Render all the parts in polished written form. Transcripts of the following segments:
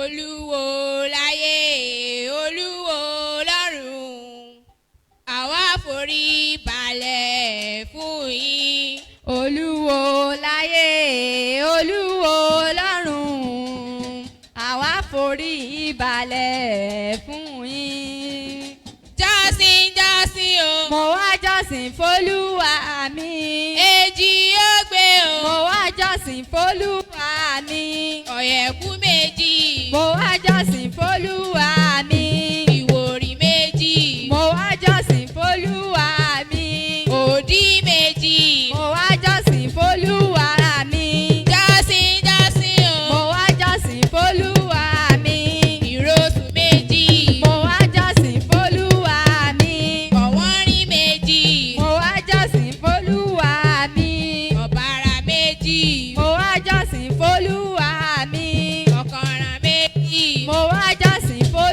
Olúwo láyé, Olúwo lọ́run, àwa forí balẹ̀ fún yín. Olúwo láyé, Olúwo lọ́run, àwa forí balẹ̀ fún yín. Jọ́sìn, jọ́sìn o. Mo wá jọ́sìn f'Olúwa mi. Èjì ó gbé o. Mo wá jọ́sìn f'Olúwa mi. Ọ̀yẹ̀kú 2. Mo wá jọ́sìn f'Olúwa mi. Ìwòrì 2. Mo wá jọ́sìn f'Olúwa mi. Òdí 2. Mo wá jọ́sìn f'Olúwa mi. Jọ́sìn, jọ́sìn o. Mo wá jọ́sìn f'Olúwa mi. Ìrosùn 2. Mo wá jọ́sìn f'Olúwa mi. Ọ̀wọ́nrín 2. Mo wá jọ́sìn f'Olúwa mi. Ọ̀bàrà 2. Mo wá jọ́sìn f'Olúwa mi. Ọ̀kànràn 2. Mo wá jọ́sìn f'Olúwa.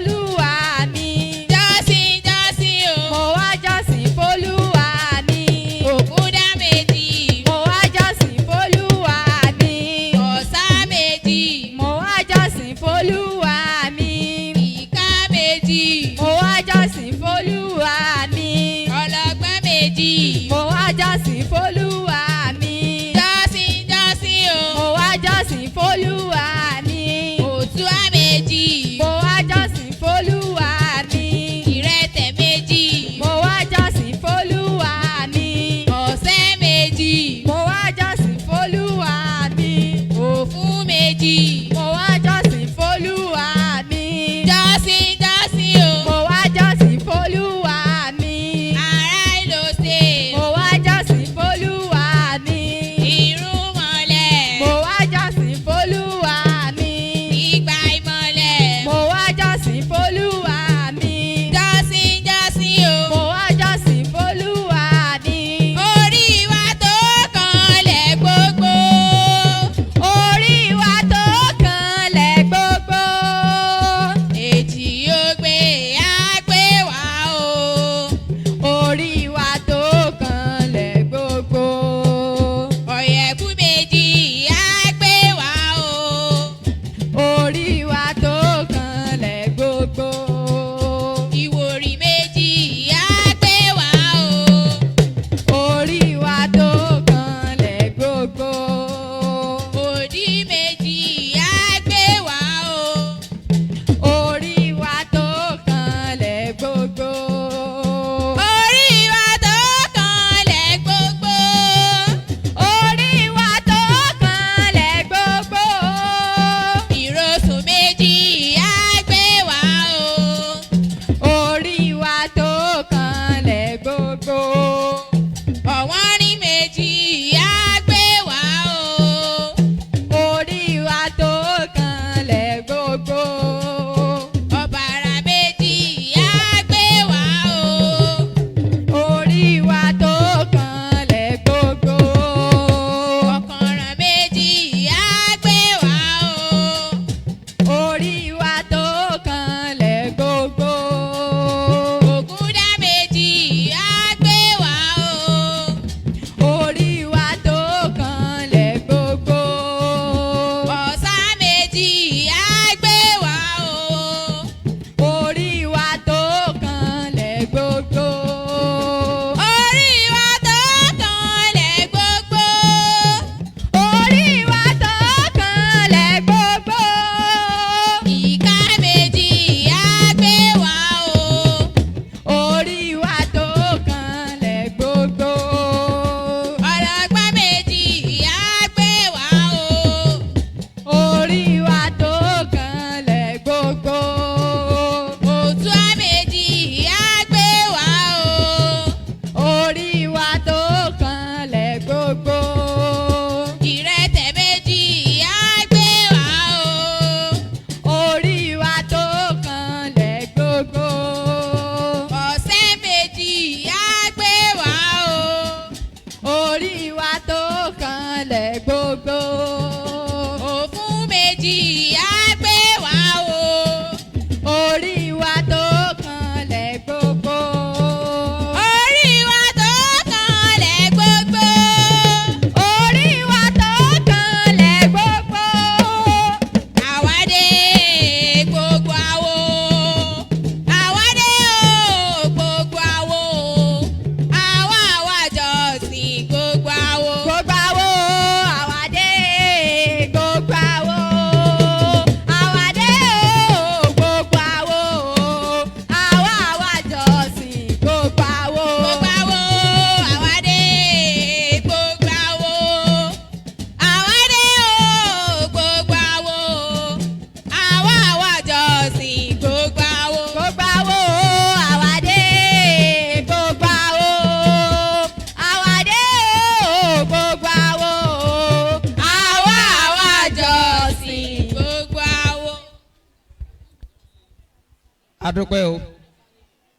Adúpẹ́ o,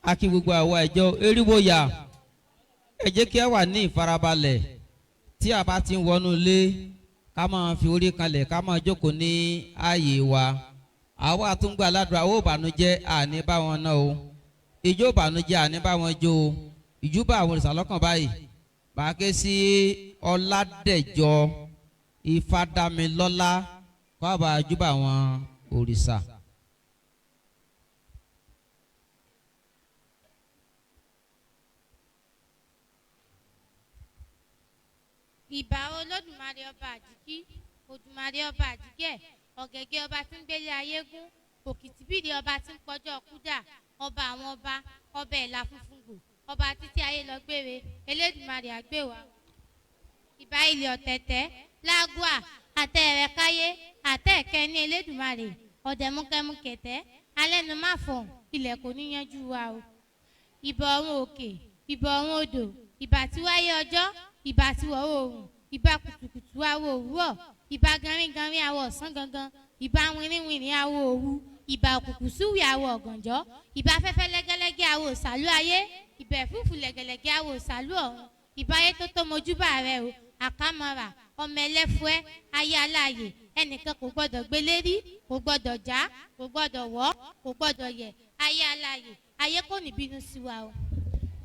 a kí gbogbo àwa ìjọ eriwo yà. Ẹ jẹ́ kí a wà ní ìfarabalẹ̀ tí a bá ti ń wọnú ilé, ká máa fi orí kanlẹ̀, ká máa jókòó ní ààyè wa. Àwa àtúngbà aládùúrà ó bànújẹ́ àní bá wọn ná o, ìjó bànújẹ́ àní bá wọn jó o. Ìjúbà àwọn òrìṣà lọ́kàn báyìí bá ké sí Ọládẹ̀jọ Ifádámilọ́lá kó a bá júbà àwọn òrìṣà. Ìbà Olódùmarè ọba àjíkí, Òdùmarè ọba àjíkẹ́, ọ̀gẹ̀gẹ̀ ọba tí ń gbélé ayé gún, òkìtìbìrì ọba tí ń pọjọ́ kúdà, ọba àwọn ọba, ọba ẹ̀là funfun gbò, ọba títí ayé lọ gbére, Elédùmarè àgbèwà. Ìbà ilẹ̀ ọ̀tẹ̀tẹ̀, lágùà, àtẹ ẹ̀rẹ̀ káyé, àtẹ ẹ̀kẹ́ ní Elédùmarè, ọ̀dẹ̀múkẹ́múkẹ̀tẹ́, alẹ́nu má fọ̀hún, ilẹ̀ kò ní yanjú wa o. Ìbà ọ̀run òkè, ìbà ọ̀run odò, ìbà tí wáyé ọjọ́, ìbà tí wọ̀ oòrùn, ìbà kùtùkùtù awo òwúrọ̀, ìbà ganringanrin awo ọ̀sán gangan, ìbà winrinwinrin awo òru, ìbà òkùnkùn súwì awo ọ̀gànjọ́, ìbà afẹ́fẹ́ lẹ́gẹ́lẹ́gẹ́ awo òsàlú ayé, ìbà ẹ̀fúùfù lẹ̀gẹ̀lẹ̀gẹ́ awo òsàlú ọ̀run, ìbà ayé tó tó mojúbà rẹ o, àkàmọ́ra, ọmọ ẹlẹ́fúẹ́, ayé aláàyè, ẹnìkan kò gbọ́dọ̀ gbélérí, kò gbọ́dọ̀ já, kò gbọ́dọ̀ wọ́, kò gbọ́dọ̀ yẹ̀, ayé aláàyè, ayé kò ní bínú sí wa o.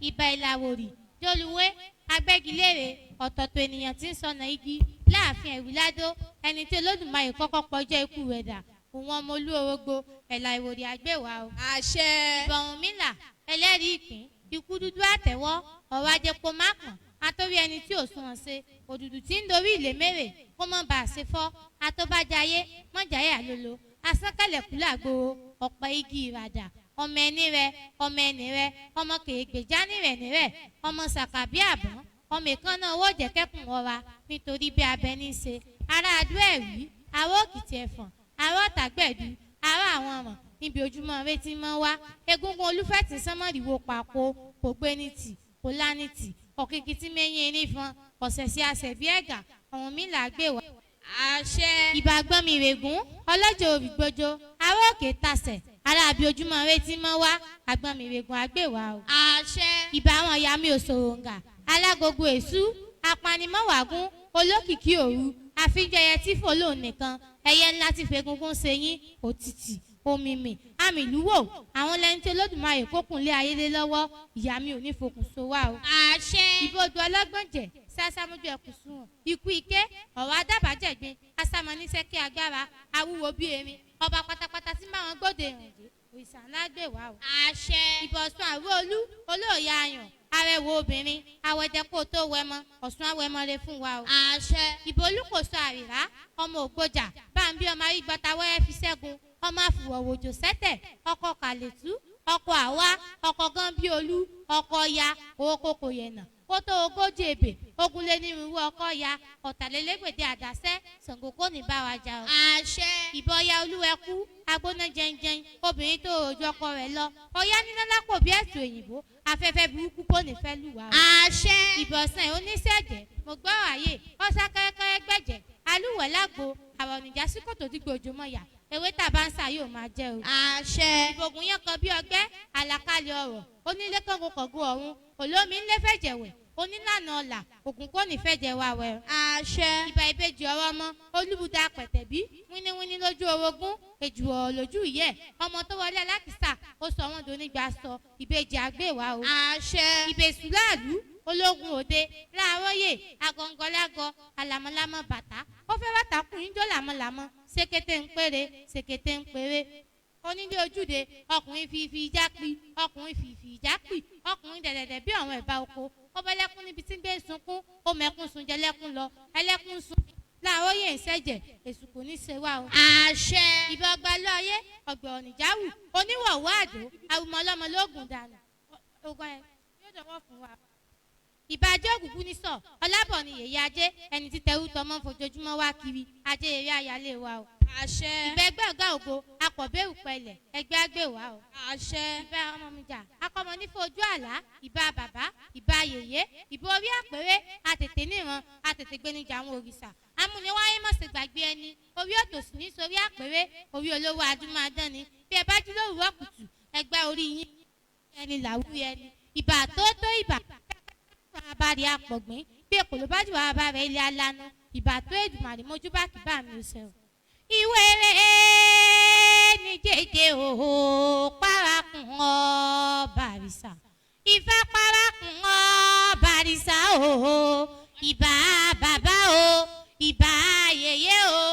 Ìbà ìlàwòrì, jólúwé, agbẹ́gilére, ọ̀tọ̀ọ̀tọ̀ ènìyàn tí ń sọnà igi láàfin Ẹ̀wíládó, ẹni tí Olódùmarè kọ́kọ́ pọjọ́ ikú rẹ̀ dà, òun ọmọ olúorogbo, ẹ̀là ìwòrì àgbèwà o. Àṣẹ. Ìbà Ọ̀rúnmìlà, ẹlẹ́rìí ìpín, ikú dúdú àtẹ̀wọ́, ọ̀rọ̀ ajẹpo má pọ̀n, atórí ẹni tí ò sunwọ̀n ṣe, òdùdù tí ń dorí ìlémèrè, kó mọ́ bàa ṣe fọ́, atóbájayé, mọ́jàyé àlolo, asánкẹ̀lẹ̀kú làgbòho, ọ̀pẹ igi ìràdà, ọmọ ẹni rẹ, ọmọ ẹni rẹ, ọmọ kèégbèjá nírẹ̀ nírẹ̀, ọmọ sàkàbí àbọ̀n, ọmọ ìkànnà owó jẹ̀kẹ́kùn ọra nítorí bí abẹ ní í ṣe, ará adó ẹ̀rí, ará òkìtì ẹ̀fọ̀n, ará ọ̀tàgbẹ̀dù, ará àwọn ọ̀ràn níbi ojúmọ́ retí mọ́ wá, egungun olúfẹ̀tì sánmọ́rìwò pàpò, kò gbé ní tì, kò lá ní tì, ọ̀kìnkì tí mẹ́yìn erin fọn, ọ̀sẹ̀ sí àṣẹ bí ẹ̀gà, Ọ̀rúnmìlà gbé wá. Àṣẹ. Ìbà gbọ́n mi règún, ọlọ́jọ́ òrìgbòjò, ará òkè tasẹ̀, ará àbí ojúmọ́ retí mọ́ wá, àgbọ̀n mi règún àgbè wá o. Àṣẹ. Ìbà àwọn ìyá mi òṣòròǹgà, alágogo èṣú, apanimọ́wàgún, olókìkí òru, àfijọ́ ẹyẹ tí fò lóun nìkan, ẹyẹ ńlá tí fegungun ṣe yín, òtìtì, omìmì, àmìlúwò, àwọn lẹni tí Olódùmarè kókùn lé ayé lé lọ́wọ́, ìyá mi ò ní fokùn so wá o. Àṣẹ. Ìbòdù ọlọ́gbọ̀njẹ̀, sásámójú ẹkùn sunwọ̀n, ikú ike, ọ̀rọ̀ adábàjẹ́gbin, asámọ́nísẹ́kẹ́ agbára, awúwo bí erin, ọba pátápátá tí máwọn gbọ́dọ̀ ìrìnàjò, òrìṣà ńlá gbè wá o. Àṣẹ. Ìbọ̀sùn àrú olú, olóòyà ayàn, arẹwò obìnrin, awẹdẹkọ tó wẹmọ, ọ̀sùn awẹmọ lè fún wa o. Àṣẹ. Ìbò olúkòso àrìrá, ọmọ ògbójà, báńbí ọmọ arígbọ́ta wẹ́rẹ́ fi ṣẹ́gun, ọmọ àfùwọ̀wòjò sẹ́tẹ̀, ọkọ kàlẹ́tù, ọkọ àwa, ọkọ gánbí olú, ọkọ ya, owó kò yẹ̀nà, kó tó ogójì ebè, ogun lé nírúurú ọkọ ya, ọ̀tàlélégbèdé àdásẹ́, Ṣàngó kò ní bá wa jà o. Àṣẹ. Ìbọn ya olúwẹkú, agbóná jẹnjẹn, obìnrin tó rojú ọkọ rẹ̀ lọ, ọyá níná lápò bí ẹ̀sùn òyìnbó, afẹ́fẹ́ burúkú kò ní fẹ́ lù wá o. Àṣẹ. Ìbọ̀sẹ̀ oníṣẹ̀jẹ̀, mo gbọ́ ààyè, ọ̀sá kẹ́rẹ́kẹ́rẹ́ gbẹ̀jẹ̀, alúwẹ̀ lágbo, àwọn ònìjà sí kòtò dígbò ojúmọ́ yà, ewé tàbá ń sà yóò máa jẹ́ o. Àṣẹ. Ìbògùn yẹn kan bí ọgbẹ́, àlàkalẹ̀ ọ̀rọ̀, onílé kángo kọ̀gùn ọ̀run, olómi ńlẹ́ fẹ̀jẹ̀wẹ̀, onílànà ọ̀là, ògùn kò ní fẹ̀jẹ̀ wa wẹ̀. Àṣẹ. Ìbà ìbejì ọ̀rọ̀ ọmọ, olúbuda pẹ̀tẹ̀bí, wíníwíní lójú orogún, èjù ọ̀rọ̀ lójú ìyẹ́, ọmọ tó wọlé alákìsà, ó sọ wọ́n donígbà sọ, ìbejì àgbèwà o. Àṣẹ. Ìbèsù láàlú, ológun òde, láàárọ̀yè, agọ̀ngọ̀lágọ̀, àlàmọ́lámọ́ bàtà, ó fẹ́ bàtà kùnrin jó làmọ́làmọ́, ṣèkété ń péré, ṣèkété ń péré. Onílé ojúde, ọkùnrin fífi ìjà pi, ọkùnrin fífi ìjà pì, ọkùnrin dẹ̀dẹ̀dẹ̀ bí àwọn ẹ̀bá oko, ó bẹ́ lẹ́kún níbi tí ń gbé sunkún, ó mẹ́kún sun jẹ lẹ́kún lọ, ẹlẹ́kún sun láàárọ̀yè ń ṣẹ̀jẹ̀, èṣù kò ní ṣe wá o. Àṣẹ. Ìbà ọgbà lọ́ọ̀yẹ́, ọ̀gbẹ̀ ọ̀nìjáwù, oníwọ̀wọ́ àdó, arúmọlọ́mọ lóògùn dànù, ogun ẹ̀ yóò dọ̀wọ́ fún wa. Ìbà ajé òkùnkùn ní sọ, ọlábọ̀ ni yèyé ajé, ẹni tí tẹrú tọmọ ń fojoojúmọ́ wá kiri, ajé eré ayálé wa o. Àṣẹ. Ìbà ẹgbẹ́ ọ̀gá ògo, akọ̀bẹ́rù pẹlẹ̀, ẹgbẹ́ àgbèwà o. Àṣẹ. Ìbà ọmọ mi jà, akọmọ nífọ̀ ojú àlá, ìbà bàbá, ìbà yèyé, ìbà orí àpèrè, àtètè níran, àtètè gbénijà àwọn òrìṣà. Amúniwáyé mọ̀ sí gbàgbé ẹni, orí òtòṣì ní sórí àpèrè, orí olówó adúmáadán ni. Bí ẹ bá jí lówùúrọ̀ kùtù, Ẹgbẹ́ orí yín ẹni làwúrí ẹni. Ìbà tó tó ìbà abárí apọ̀gbìn bí èkó ló bá jù wá bá rẹ̀ ilé alánú. Ìbà tó Èdùmàrè mójúbà kí bá mi ò sẹ̀rù. Ìwéré ní jẹjẹ òhò parakùn ọ bàrìsà. Ìfẹ́ parakùn ọ bàrìsà òhò. Ìbà bàbá o, ìbà yèyé o,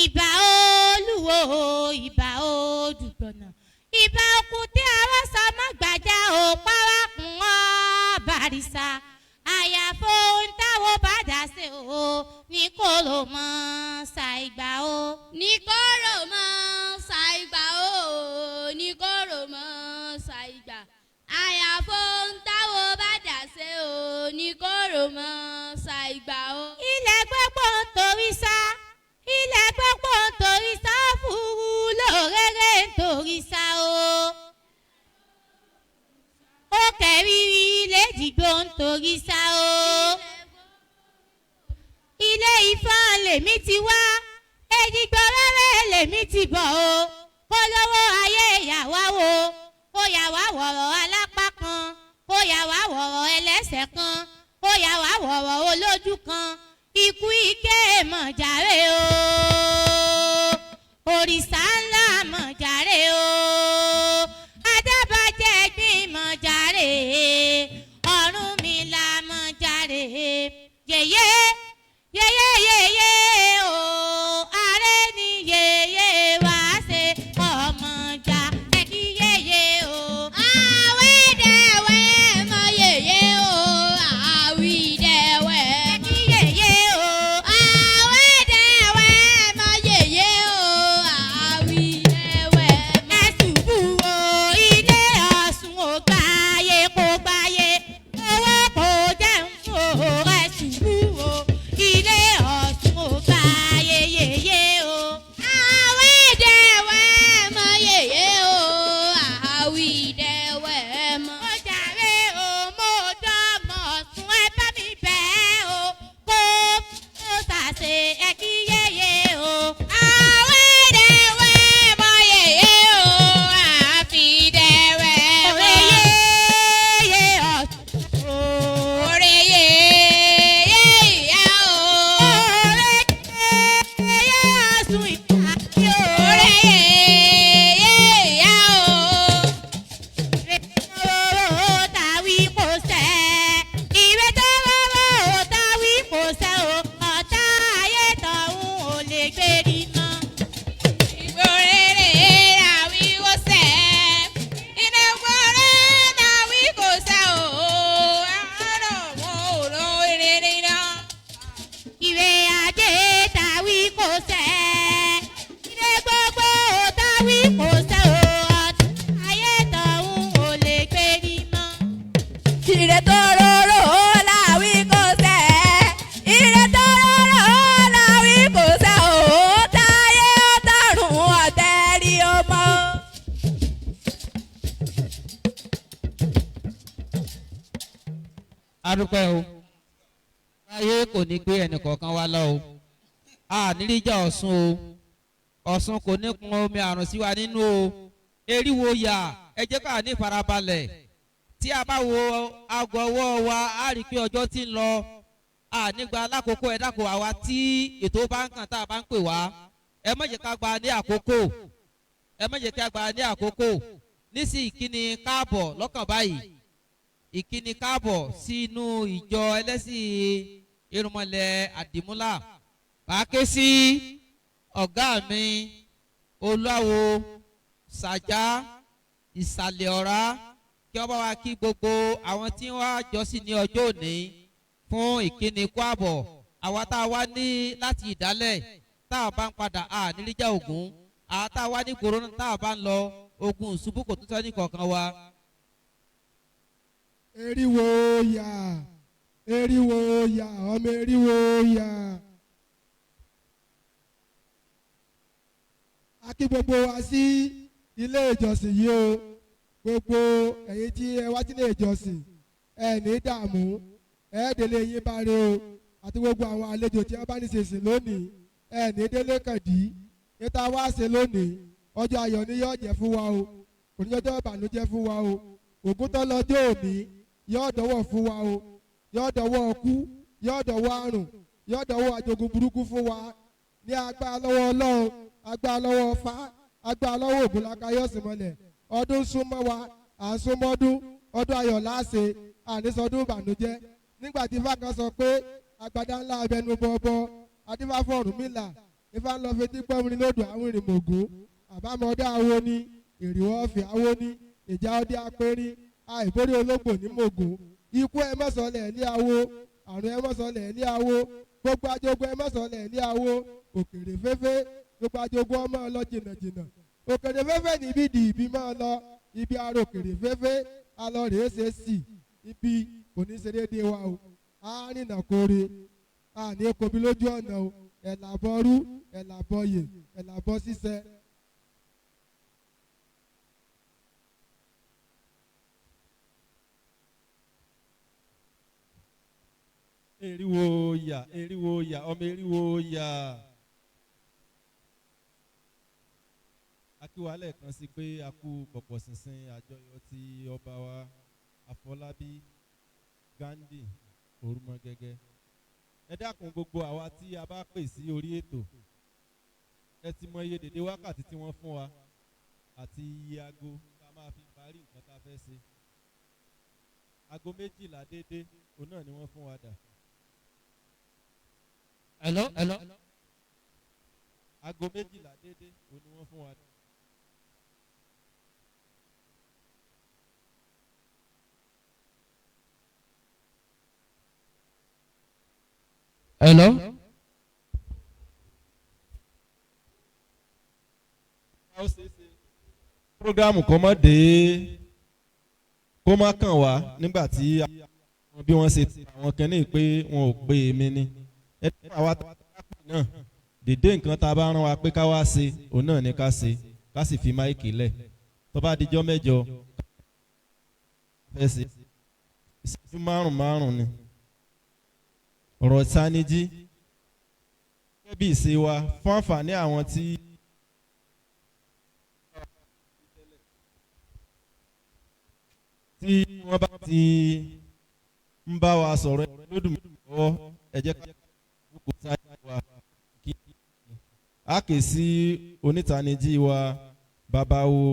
ìbà olúwo o, ìbà odùgbọ̀nà. Ìbà òkùté arọ́sọ mọ́gbàjá o, parakùn ọ bàrìsà. Àyàfo ohun táwọn bá dà sí o, ní kò ló mọ ṣàìgbà o. Ní kóró mọ́ ṣàìgbà o, ní kóró mọ́ ṣàìgbà. Àyàfo ń táwọn bá dà sí o, ní kóró mọ́ ṣàìgbà o. Ilẹ̀ gbogbo ń torí sá, ilẹ̀ gbogbo ń torí sá, fúru lóréré ń torí sá o. Ó kẹ́rìírí lẹ́jìgbó ń torí sá o. Ilé Ifọ̀n lèmi ti wá, Èjìgbò rẹ́rẹ́ lèmi ti bọ̀ o. Kó lówó ayé yàwá wo, kó yàwá wọ̀rọ̀ alápá kan, kó yàwá wọ̀rọ̀ ẹlẹ́sẹ̀ kan, kó yàwá wọ̀rọ̀ olójú kan. Ikú ike mọ̀jàre o, òrìṣà ńlá mọ̀jàre o, adábàjẹ́ gbìn mọ̀jàre, Ọ̀rúnmìlà mọ̀jàre, yèyé yèyé yèyé o, ààrẹ ni yèyé wá ṣe ọmọjà ẹkí yèyé o. Àwídẹ̀wẹ̀ mọ yèyé o, àwídẹ̀wẹ̀. Ẹkí yèyé o. Àwídẹ̀wẹ̀ mọ yèyé o, àwídẹ̀wẹ̀. Ẹ̀sùnbù o, ilé Ọ̀ṣun ò gbáyé kó gbáyé, owó kò jẹun o. Ẹ̀sùnbù o, ilé Ọ̀ṣun ò gbáyé yèyé o. Àwídẹ̀wẹ̀ mọ yèyé o, àwídẹ̀wẹ̀ mọ. Ó jàre o, mo dánmọ̀ Ọ̀ṣun, ẹ bá mi bẹ̀ ẹ́ o, kó ó ṣàṣe ẹkí yéye o. Àwídẹ̀wẹ̀ mọ yèyé o, àfìdẹ̀wẹ̀ mọ. Òrè yéye Ọ̀ṣun o. Òrè yèyé ìyá o. Òrè yéye Ọ̀ṣun ìyá o. Òrè yèyé ìyá o. Ìrètò tàwí kò sẹ́, ìrètò tàwí kò sẹ́ o, ọ̀tá ayé tọ̀hún ò lè gbérí mọ́. Ìgbòrèrè làwí kò sẹ́, ìdẹ̀gbòrè làwí kò sẹ́ o. Àárọ̀ wọn ò lọ rere náà. Ìrè ajé tàwí kò sẹ́, ìrè gbogbo tàwí kò sẹ́ o, ọ̀tá ayé tọ̀hún ò lè gbérí mọ́. Ire tó rorò láwí kò sẹ́, ire tó rorò láwí kò sẹ́ o, táyé tọ̀run ọ̀tẹ̀ rí o mọ́. Adúpẹ́ o, ayé kò ní gbé ẹnìkọ̀ọ̀kan wa lọ o, a níríjà Ọ̀ṣun o, Ọ̀ṣun kò ní kun omi àrùn sí wa nínú o. Eriwo yà, ẹ jẹ́ ká ní ìfarabalẹ̀. Tí a bá wo aago ọwọ́ wa, a rí i pé ọjọ́ ti ń lọ. A nígbà alákòókò, ẹ dákun, àwa tí ètò bá ń kàn tá a bá ń pè wá, ẹ má jẹ́ ká gba ní àkókò, ẹ má jẹ́ ká gba ní àkókò. Nísìnyí ìkíni káàbọ̀ lọ́kàn báyìí, ìkíni káàbọ̀ sínú ìjọ ẹlẹ́sìn irúnmọlẹ̀ àdìmúlà. Màá ké sí ọ̀gá mi olúwawo sàjá ìsàlẹ̀ ọ̀rá kí wọ́n bá wa kí gbogbo àwọn tí wọ́n á jọ́sìn ní ọjọ́ òní fún ìkíni kú àbọ̀. Àwa tá a wá ní láti ìdálẹ̀ tá a bá ń padà a nílíjà ògún, àwa tá a wá ní gbòòrò tá a bá ń lọ ogun ìṣubú kò tún sọ ní kọ̀ọ̀kan wa. Eriwo yà, eriwo yà, ọmọ eriwo yà. A kí gbogbo wa sí ilé ìjọsìn yìí o. Gbogbo ẹ̀yin tí ẹ wá sílé ìjọsìn, ẹ ní dààmú, ẹ délé yín bá re o. Àti gbogbo àwọn àlejò tí a bá ní ṣèṣìn lónìí, ẹ ní délé kàdí. Níta wá ṣe lónìí, ọjọ́ ayọ̀ ni yóò jẹ́ fún wa o. Kò ní jọjọ́ ìbànújẹ́ fún wa o. Ògún tó lọ́jọ́ òní yóò dọwọ́ fún wa o, yóò dọwọ́ ọkú, yóò dọwọ́ àrùn, yóò dọwọ́ ajogun burúkú fún wa. Ní agbára lọ́wọ́ Ọlọ́run, agbára lọ́wọ́ Ọfà, agbára lọ́wọ́ Ògúnláka yóò sì mọ́lẹ̀. Ọdún súnmọ́ wa, à ń súnmọ́dún, ọdún ayọ̀ láṣẹ, àníṣọdún ìbànújẹ́. Nígbà tí ifá kan sọ pé agbada ńlá abẹnú bọ́ọ̀bọ́ adífá fún Ọ̀rúnmìlà, ifá ń lọ fetí gbọ́mìnrin lódò àwọn ìrìnmọ̀gún, àbámọ́dá awo ni èrìwọ́ ọ̀fẹ́ awo ni ìjà ọdẹ apẹ̀rin, àìbórí ológbò ní mògùn. Ikú ẹ mọ̀sọ̀lẹ̀ ní awo, àrùn ẹ mọ̀sọ̀lẹ̀ ní awo, gbogbo ajogun ẹ mọ̀sọ̀lẹ̀ ní awo. Òkèrè fẹ́fẹ́ gbogbo ajogun ọmọ lọ jìnnàjìnnà, òkèrè fẹ́fẹ́ níbi di ibi máa lọ, ibi ara òkèrè fẹ́fẹ́ alọ rèé ṣe sì, ibi kò ní ṣe déédéé wa o. Àárínà kóore, àní kobi lójú ọ̀nà o. Ẹ̀làbọ̀rú, ẹ̀làbọ̀yè, ẹ̀làbọ̀ ṣíṣẹ. Eriwo yà, eriwo yà, ọmọ eriwo yà. Akíwa lẹ́ẹ̀kan sí pé a kú pọ̀pọ̀ ṣìnṣìn àjọyọ̀ ti ọba wa Afọlábí Ghandi Orúmọgẹ́gẹ́. Ẹ dákun, gbogbo àwa tí a bá pè sí orí ètò, ẹ ti mọ iye dèdè wákàtí tí wọ́n fún wa àti iye aago tá a máa fi parí nǹkan tá a fẹ́ ṣe. 12:00 déédéé òun náà ni wọ́n fún wa dà. Hello, hello. 12:00 déédéé òun ni wọ́n fún wa dà. Hello. Ó ṣeé ṣe programu kó má dé, kó má kàn wá nígbà tí bí wọ́n ṣe àwọn kan ní pé wọn ò pè mí ni. Ẹ dákun, àwa tá a pè náà, dèdè nǹkan tá a bá rán wa pé ká wá ṣe òun náà ni ká ṣe, ká sì fi máìkì lẹ̀. Tó bá dijọ́ 8 fẹ́ ṣe ìṣẹ́jú márùn márùn ni ọ̀rọ̀ ìtanijí gẹ́gẹ́ bí ìṣe wa fún àǹfààní àwọn tí wọ́n bá ti ń bá wa sọ̀rọ̀ Olódùmarè lọ́wọ́. Ẹ jẹ́ ká kó sáyé wa kí a kè sí onítanijí wa, bàbá wo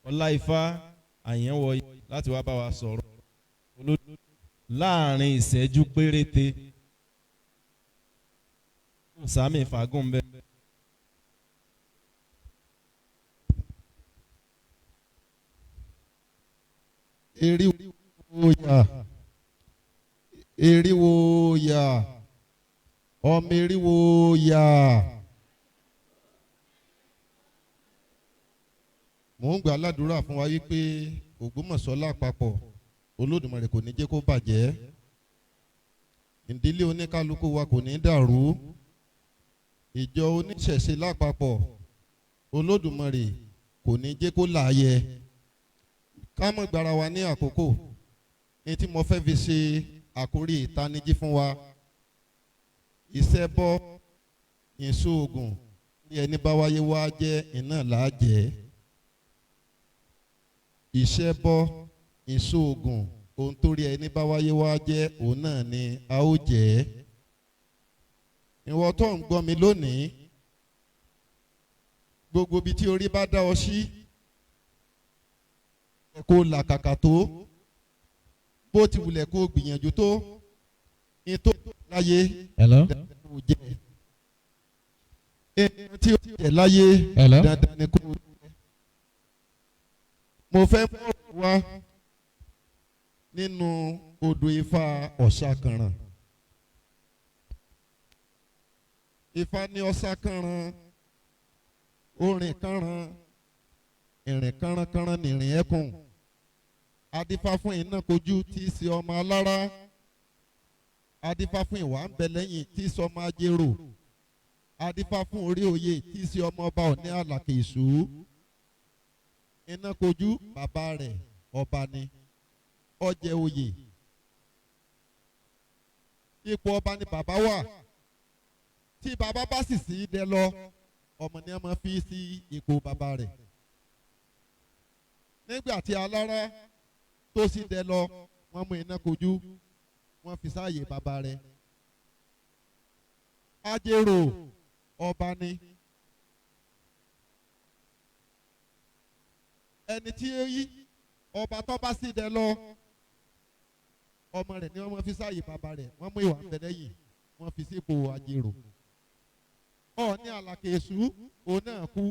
Ọláifá Àyẹ̀wò, láti wá bá wa sọ̀rọ̀ Olódùmarè láàrin ìṣẹ́jú péréte. Sami fagún bẹ́ẹ̀. Eriwo yà, eriwo yà, ọmọ eriwo yà. Mò ń gbà ládùúrà fún wa wípé Ògbómọ̀ṣọ́ lápapọ̀, Olódùmarè kò ní jẹ́ kó bàjẹ́, ìdílé oníkálukú wa kò ní dàrú, ìjọ oníṣẹ̀ṣe lápapọ̀, Olódùmarè kò ní jẹ́ kó láàyè. Ká mọ̀ gbára wa ní àkókò ní tí mo fẹ́ fi ṣe àkórí ìtanijí fún wa: ìṣẹ́bọ ìṣoògùn ní ẹni bá wáyé wá jẹ́ iná làá jẹ́. Ìṣẹ́bọ ìṣoògùn, ohun tó rí ẹni bá wáyé wá jẹ́ òun náà ni a ó jẹ́. Ìwọ tó ń gbọ́ mi lónìí, gbogbo ibi tí orí bá dá ọ sí, kó làkàkà tó, bó ti wulẹ̀ kó gbìyànjú tó ní tó láyé, Hello. dandan kó jẹ́ èèyàn tí ó jẹ́ láyé. Hello. Dandan ni kó jẹ́. Mo fẹ́ mú ọ̀rọ̀ wá nínú odò Ifá Ọ̀ṣàkànràn. Ifá ní Ọ̀ṣàkànràn, orin kànràn, ìrìn kànrànkànràn nìrìn ẹkùn. Adífá fún iná kojú tí í ṣe ọmọ alára. Adífá fún ìwà ń bẹ lẹ́yìn tí í ṣe ọmọ ajérò. Adífá fún orí oyè tí í ṣe ọmọ ọba òní àlàkè ìṣú. Iná kojú, bàbá rẹ̀ ọba ni, ó jẹ oyè, ipò ọba ni bàbá wà. Tí bàbá bá sì sí dẹ lọ, ọmọ ni a máa fi sí ipò bàbá rẹ̀. Nígbà tí Alára tó sì dẹ lọ, wọ́n mú iná kojú, wọ́n fi sáàyè bàbá rẹ̀. Ajérò ọba ni. Ẹni tí ó yí ọba tó bá sì dẹ lọ, ọmọ rẹ̀ ni wọ́n fi sáàyè bàbá rẹ̀. Wọ́n mú ìwà ńbẹ lẹ́yìn, wọ́n fi sípò Ajérò. Ọọ̀ni Àlàkè Èṣù òun náà kú.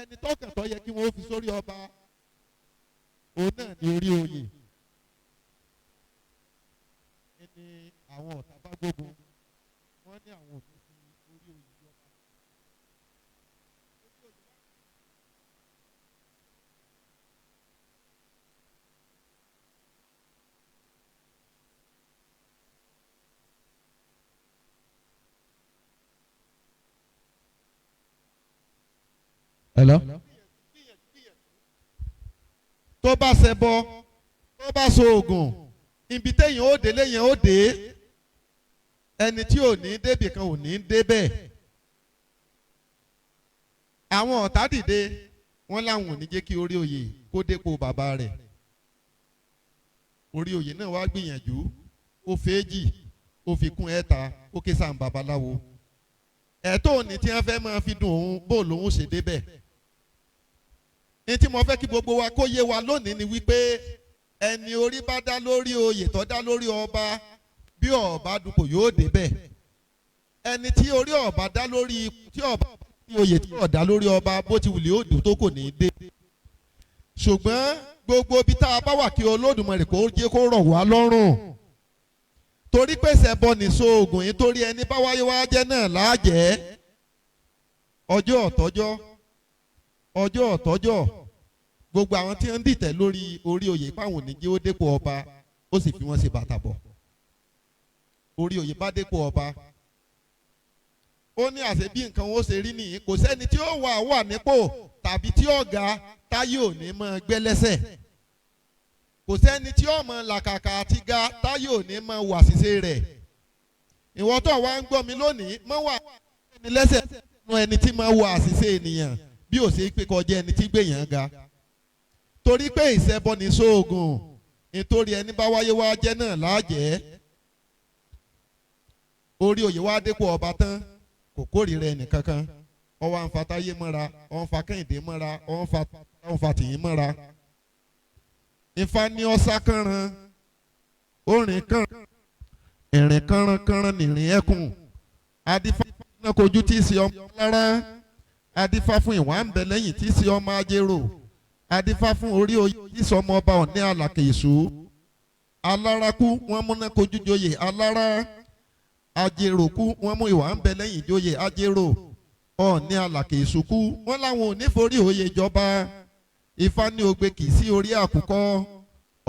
Ẹni tọ́kàn tó yẹ kí wọ́n fi sórí ọba òun náà ní orí oyè. Ẹni àwọn ọ̀tá bá gbógun, wọ́n ní àwọn ò ní fi orí oyè jọba. Hello. Tó bá ṣẹbọ, tó bá so oògùn, ibi téèyàn ó dé léèyàn ó dé. Ẹni tí ò ní débì kan ò ní débẹ̀. Àwọn ọ̀tá dìde, wọ́n láwọn ò ní jẹ́ kí orí oyè kó dépò bàbá rẹ̀. Orí oyè náà wá gbìyànjú, ó fèéjì, ó fi kún ẹ̀ta, ó ké sáà babaláwo. Ẹ̀tọ́ òní tí wọ́n fẹ́ máa fi dùn òun, bó lòun ṣe débẹ̀. Ní tí mo fẹ́ kí gbogbo wa kó yé wa lónìí ni wípé ẹni orí bá dá lórí oyè tó dá lórí ọba, bí ọba dupò yóò débẹ̀. Ẹni tí orí ọba dá lórí tí ọba ní oyè tí ọ̀dá lórí ọba, bó ti wùlé ó dùn tó, kò ní í dé. Ṣùgbọ́n gbogbo ibi tá a bá wà, kí Olódùmarè kó jẹ́ kó rọ̀ wá lọ́rùn, torí pé ṣẹbọ nìṣó oògùn yìí, torí ẹni bá wáyé wá jẹ́ náà láàjẹ́. Ọjọ́ ọ̀tọ́jọ́, ọjọ́ ọ̀tọ́jọ́, gbogbo àwọn tí ń dìtẹ̀ lórí orí oyè páwọn ò ní jẹ́ ó dépò ọba, ó sì fi wọ́n ṣe bàtà bọ̀. Orí oyè bá dépò ọba, ó ní àṣẹ bí nǹkan ó ṣe rí nìyí. Kò sẹ́ni tí ó wà nípò tàbí tí ó ga táyé ò ní máa gbé lẹ́sẹ̀. Kò sẹ́ni tí ó mọ làkàkà àti ga táyé ò ní máa wà ṣiṣẹ́ rẹ̀. Ìwọ tó wá ń gbọ́ mi lónìí, mọ́ wà ẹni lẹ́sẹ̀ nínú ẹni tí máa wà àṣìṣe ènìyàn, bí ò ṣe pé kọjá ẹni tí gbèyàn ga, torí pé ìṣẹ́bọ ní sóògùn, nítorí ẹni bá wáyé wá jẹ́ náà láàjẹ́. Orí oyè wá dépò ọba tán, kò kórìíra ẹnì kankan. Ó wá ń fa táyé mọ́ra, ó ń fa kẹ́hìndé mọ́ra, ó ń fa tìyín mọ́ra. Ifá ní ọ̀sá kánran, orin kánran, ìrìn kánran kánran nìrìn ẹkùn. Adífá náà kojú tí í ṣe ọmọ lára. Adífá fún ìwà ń bẹ lẹ́yìn tí í ṣe ọmọ ajérò. Adífá fún orí oyè tí í ṣe ọmọ ọba Ọ̀ní Àlàkè Èṣù. Alárakú, wọ́n múná kojú joyè Alára. Ajérò kú, wọ́n mú ìwà ń bẹ lẹ́yìn joyè Ajérò. Ọ̀ní Àlàkè Èṣù kú, wọ́n láwọn ò ní forí oyè jọba. Ifá ní ogbe kì í sí orí àkùkọ,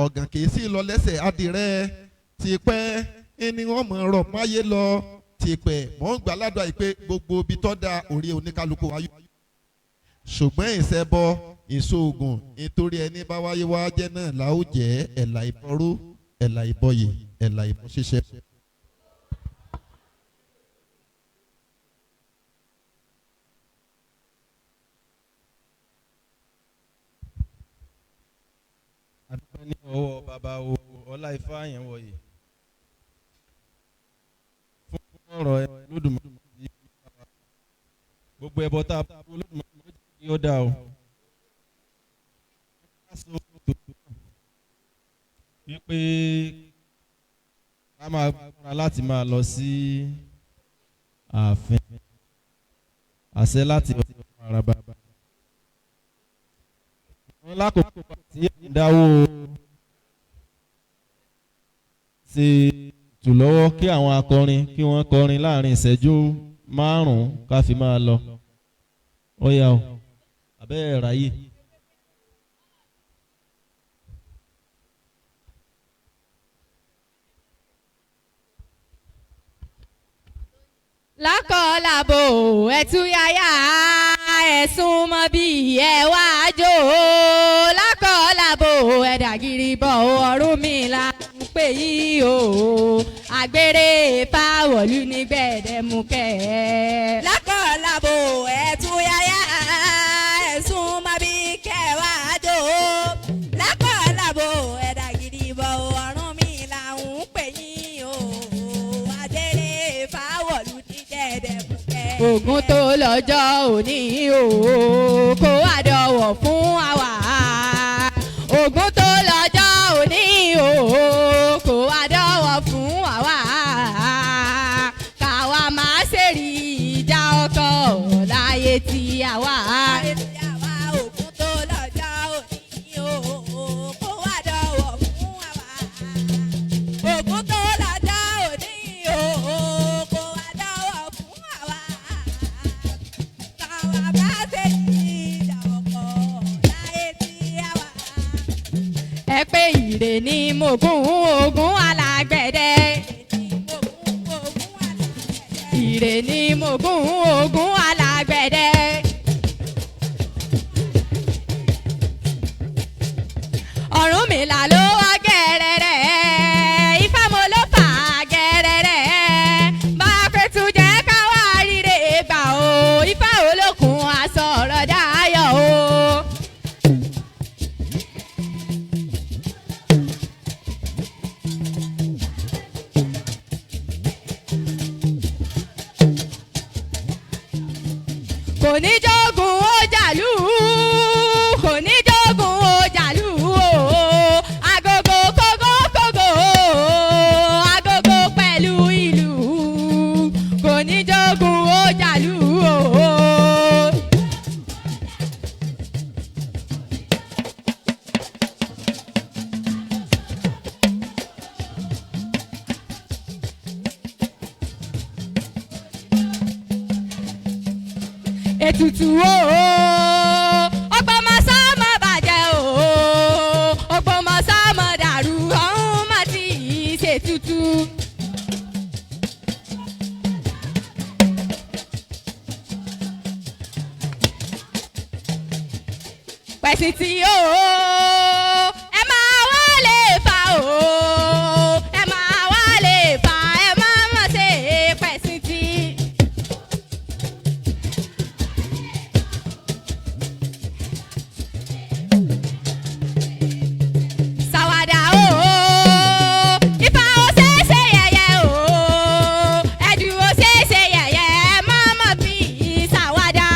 ọ̀gàn kì í sí lọ lẹ́sẹ̀ adìrẹ. Tipẹ́ ẹni wọ́n mọ̀ ọ̀rọ̀ máyé lọ tipẹ́. Mọ̀ ń gbà ládùá yìí pé gbogbo ibi tó da orí oníkálukú wáyé, ṣùgbọ́n ìṣẹ́bọ ìṣoògùn, nítorí ẹni bá wáyé wá jẹ́ náà la ó jẹ́. Ẹ̀là ìbọrú, ẹ̀là ìbọyè, ẹ̀là ìbọ ṣíṣe. Adúpẹ́ ní ọwọ́ bàbá o ọlá ifá yẹn wọ̀nyí fún ọ̀rọ̀ ẹ Olódùmarè. Gbogbo ẹbọ tá a bá Olódùmarè ló jẹ́ kí ó dáa o. Ká sọ tòótọ́ wípé ká máa gbára láti máa lọ sí ààfin, àṣẹ láti ọ̀sẹ̀ ara bàbá wọn lákòókò tí ìdáwó ṣe tù lọ́wọ́, kí àwọn akọrin kí wọ́n kọrin láàrin ìṣẹ́jú 5 ká fi máa lọ. Ó yá o, àbẹ́ ẹ̀ ráyè. Lákọ̀ọ́lábò, ẹ̀túyáyá, ẹ̀sùn mọ́ bí ẹ wá jó. Lákọ̀ọ́lábò, ẹ̀dàgìrì bọ̀. Ọ̀rúnmìlà ń pè yí o, àgbèrè fáwọ̀lú ní gbẹ̀dẹ̀mukẹ́. Lákọ̀ọ́lábò, ẹ̀túyáyá, ẹ̀sùn mọ́ bí kẹwàá jó. Ògún tó lọ́jọ́ òní o kó wá dọ̀wọ̀ fún àwa. Ògún tó lọ́jọ́ òní o kó wá dọ̀wọ̀ fún àwa. Káwa máa ṣe rí ìjà ọkọ láyé tí àwa. Ògún tó lọ́jọ́ òní o kó wá dọ̀wọ̀ fún àwa. Ògún tó lọ́jọ́ òní o kó wá dọ̀wọ̀ fún àwa. Káwa bá ṣe ìjà ọkọ láyé tí àwa. Ẹ pé ìrè ni mògùn Ògún alágbẹ̀dẹ. Ìrè ni mògùn Ògún alágbẹ̀dẹ. Ọ̀rúnmìlà ló wá gẹ̀rẹ̀rẹ̀, Ifá mo ló fà á gẹ̀rẹ̀rẹ̀. Bá a pẹ́ tún jẹ́ ká wá ríre gbà o, Ifá olókun aṣọ ọ̀rọ̀ dáyọ̀ o. Kò ní jogun ó jàlú, kò ní jogun ó jàlú o. Agogo kógó kógó, agogo pẹ̀lú ìlú, kò ní jogun ó jàlú o. Ètùtù o, ọgbọ́n máa sá má bàjẹ́ o, ọgbọ́n máa sá má dàrú, ọ̀hún má ti ṣètùtù. Pẹ̀sì tí o, ẹ máa wá lè fà o, ẹ máa wá lè fà, ẹ máa má ṣe pẹ̀sì tí. Sàwàdà o, Ifá ó ṣeéṣe yẹ̀yẹ́ o, ẹ̀dùn ó ṣeéṣe yẹ̀yẹ́, má má fi ṣàwàdà.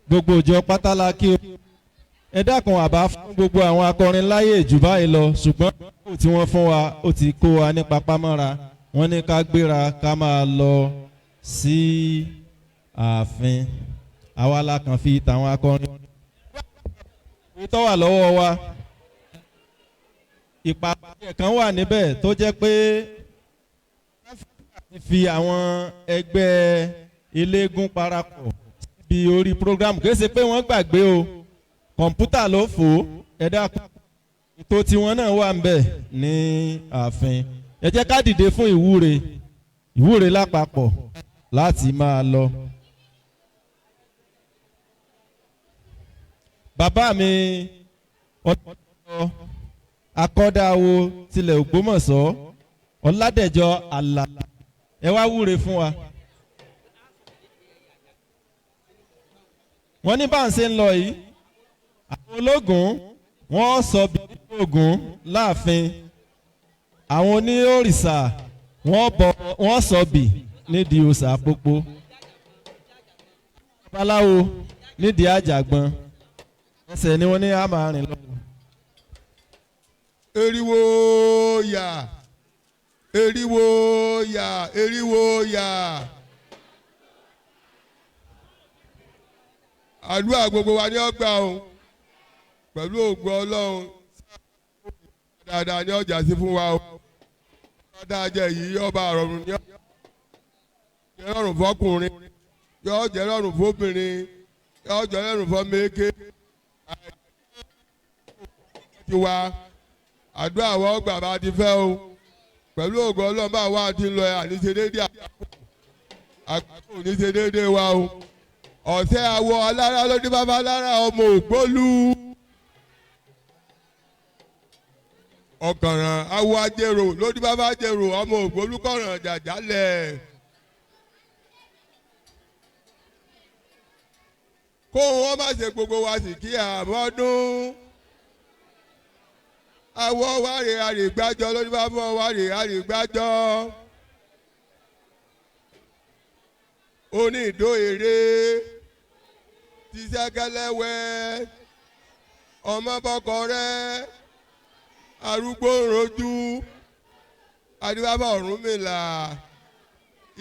Gbogbo ìjọ pátá la kí o. Ẹ dákun, àbá fún gbogbo àwọn akọrin láyè jù báyìí lọ, ṣùgbọ́n kò tí wọ́n fún wa ó ti kó wa ní papámọ́ra. Wọ́n ní ká gbéra ká máa lọ sí ààfin. Àwa la kàn fi tàwọn akọrin tó wà lọ́wọ́ wa. Ìpàdé kan wà níbẹ̀ tó jẹ́ pé wọ́n fi àwọn ẹgbẹ́ eléégún parapọ̀ síbi orí program. Kì í ṣe pé wọ́n gbàgbé o, kọ̀ǹpútà ló fò ó. Ẹ dákun, ètò tiwọn náà wà ń bẹ̀ ní ààfin. Ẹ jẹ́ ká dìde fún ìwúre, ìwúre lápapọ̀ láti máa lọ. Bàbá mi ọ̀dọ́ akọ́dáwo tilẹ̀ Ògbómọ̀ṣọ́, Ọ̀làdẹ̀jọ Àlà, ẹ wá wúre fún wa. Wọ́n ní bá ń ṣe ń lọ yìí, àwọn ológun wọ́n sọ bí ogun láàfin, àwọn oníòrìṣà wọ́n bọ wọ́n sọ bì nídìí òòṣà pópó, babaláwo nídìí àjàgbọ́n, ẹsẹ̀ ni wọ́n ní a máa rìn lọ. Eriwo yà, eriwo yà, eriwo yà. Àdúrà gbogbo wa ní ọgbà o, pẹ̀lú ògo Ọlọ́run, dáadáa ní ọjà sí fún wa o. Ọba jẹ yìí, ọba àrọ̀rùn ní ọjà rọrùn fọkùnrin, yóò jẹ́ rọrùn fóbìnrin, yóò jẹ́ rọrùn fọmẹ́kẹ́ ti wa. Àdúrà wa ọgbà bá ti fẹ́ o, pẹ̀lú ògo Ọlọ́run. Bá wa ti lọ, àníṣe déédéé, àgbàkò níṣe déédéé wa o. Ọ̀sẹ̀ àwọ̀ alára lóní bàbá alára, ọmọ ògbólú ọ̀kànràn awọ ajérò lóní bàbá ajérò, ọmọ ògbólú kọ̀ràn jàjálẹ̀. Kóhun wọn má ṣe gbogbo wa sì kí àmọ́dún awọ wàrè àrègbájọ lóní bàbá wàrè àrègbájọ oní ìdó èrè tíṣẹ́kẹ́lẹ́wẹ́ ọmọ bọ́kọ rẹ arúgbó rojú adébábà Ọ̀rúnmìlà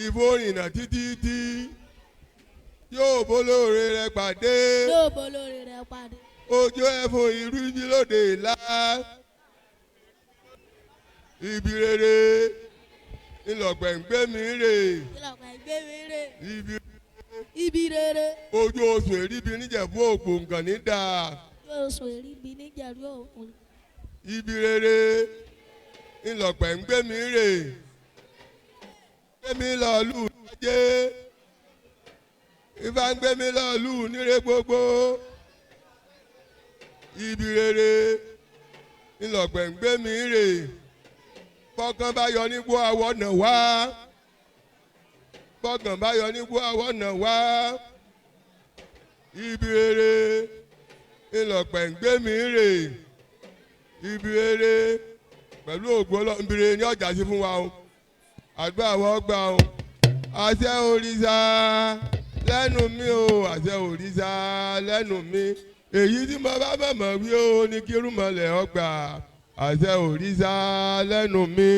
ìbò rìnà títí tí yóò bólóore rẹ pàdé. Yóò bolóore rẹ pàdé. Ojú ẹfun ìrújú lóde ìlà ibi rere ńlọgbẹ̀ ń gbé mi rè. Ìlọ̀pẹ̀ gbé mi rè. Ibi Ibi rere. Ojú oṣù èríbi níjẹ̀bú ògbóǹkàn ní dáa. Yóò sùn èríbi níjẹ̀rú òkun. Ibi rere ńlọgbẹ̀ ń gbé mi rè, gbé mi lọ lù ajé, ifá ń gbé mi lọ lù níre gbogbo. Ibi rere ńlọgbẹ̀ ń gbé mi rè. Bọ́kàn bá yọ nígbó àwọ̀ nà wá, bọ́kàn bá yọ nígbó àwọ̀ nà wá. Ibi rere ńlọpẹ̀ ń gbé mi rè. Ibi rere, pẹ̀lú ògo Ọlọ́run, ibi rere ní ọjà sí fún wa o. Àdúrà wọ́n gbà o. Àṣẹ òrìṣà lẹ́nu mi o, àṣẹ òrìṣà lẹ́nu mi, èyí tí mo bá mọ̀mọ́ wí o ní kírúmọlẹ̀ ọgbà. Àṣẹ òrìṣà lẹ́nu mi.